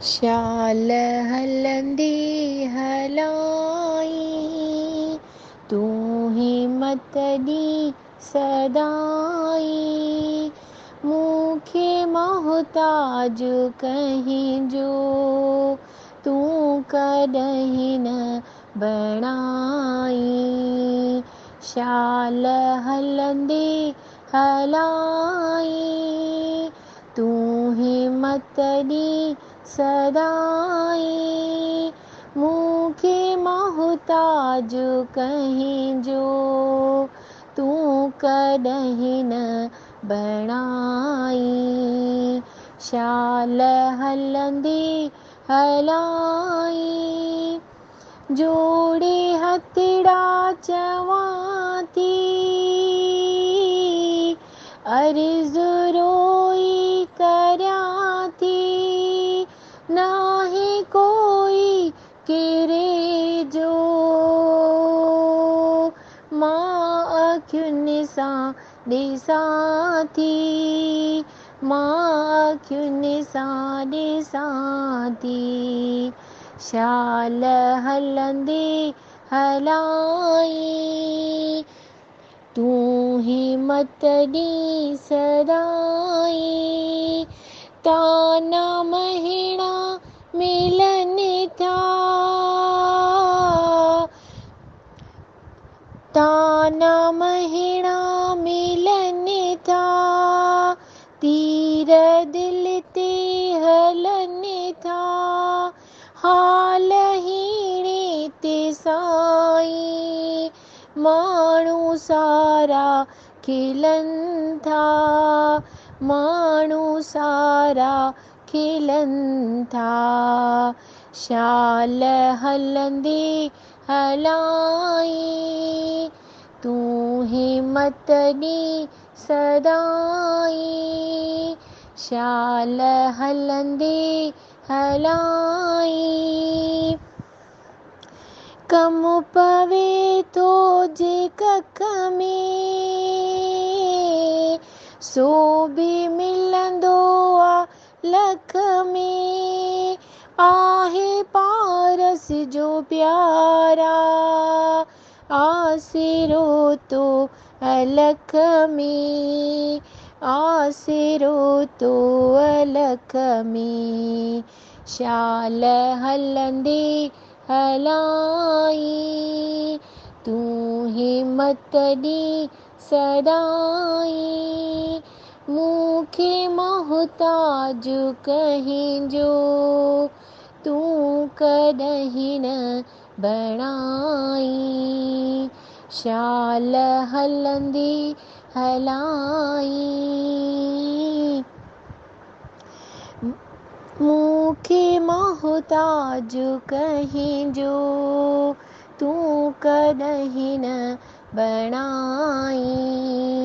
شال هلندي هلائي، تون همت ڏي سدائين، مون کي محتاج ڪنهن جو تون ڪڏهن نه بڻائين. شال هلندي هلائين، تون همت ڏي سدائين، مون کي محتاج ڪنهن جو تون ڪڏهن نه بڻائين. شال هلندي هلائين، جوڙي هٿڙا چوان ٿي، عرض روئي ڪريان ٿي، ناهي ڪوئي ڪهڙي جو مان اکين سان ڏسان ٿي، مان اکين سان ڏسان ٿي. شال هلندي هلائين، تون همت ڏي سدائين. تانا مهڻا ملن ٿا، تانا مهڻا ملن ٿا، تير دل تي هلن ٿا، حال هيڻي تي سائين ماڻهو سارا کلن ٿا، ماڻهو سارا کلن ٿا. شال هلندي هلائين، تون همت ڏي سدائين. شال هلندي هلائين، ڪم پوي ٿو جي ڪک ۾، سو به ملندو آ لک ۾. آهي پارس جو پيارا آسرو تو الک ۾، آسرو تو الک ۾. شال هلندي هلائين، تون همت ڏي سدائين، مون کي محتاج ڪنهن جو تون ڪڏهن نه بڻائين. شال هلندي هلائين، مون کي محتاج ڪنهن جو تون ڪڏهن نه بڻائين.